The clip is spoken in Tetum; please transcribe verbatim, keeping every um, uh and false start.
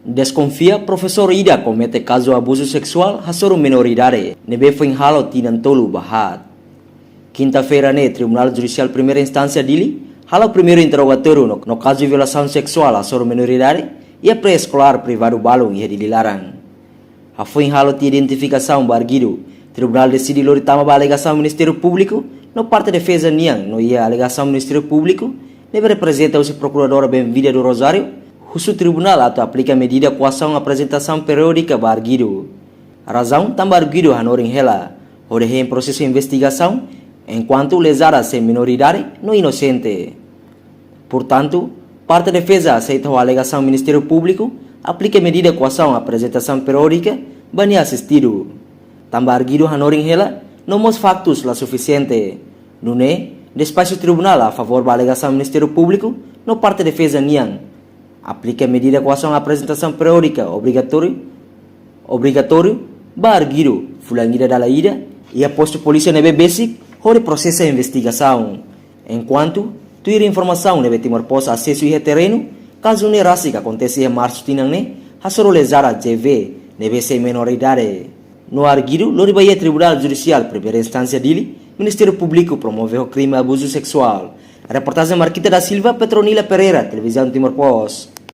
Deskonfia profesór ida komete kazu abuzu seksuál hasoru menoridade ne'ebé foin halo tinan tolu ba haat. Kinta-feira ne'e, Tribunál Judisiál Primeira Instánsia Dili halo primeiru interrogatóriu no, no kazu violasaun seksuál hasoru menoridade iha pré-eskolár privadu balun iha Dili laran. Hafoin halo tiha identifikasaun ba arguidu, tribunál deside lori tama ba alegasaun Ministériu Públiku no parte defeza nian, no iha alegasaun Ministériu Públiku ne'ebé reprezenta husi Prokuradora Benvida do Rosário husu tribunál atu aplika medida koasaun aprezentasaun periódika ba arguidu. Razaun tanba arguidu hanorin hela hodi hein prosesu investigasaun, enkuantu lezada sei menoridade no inosente. Portantu, parte defeza aseita ho alegasaun Ministériu Públiku aplika medida koasaun aprezentasaun periódika ba nia asistidu. Tanba arguidu hanorin hela no mós faktus la sufisiente. Nune'e, despaxu tribunál a favór ba alegasaun Ministériu Públiku no parte defeza nian. Aplika medida koasaun aprezentasaun periódika obrigatóriu, obrigatóriu ba arguidu fulan ida dala ida iha postu polísia ne'ebé besik hodi prosesa investigasaun. Enkuantu, tuir informasaun ne'ebé Timor Post asesu iha terrenu, kazu ne'e rasik akontese iha marsu tinan ne'e hasoru lezada J V ne'ebé sei menoridade. No arguidu lori ba iha Tribunál Judisiál Primeira Instánsia Dili, Ministériu Públiku promove ho krime abuzu seksuál. Reportajen Marquita da Silva, Petronila Pereira, Televizaun Timor Post.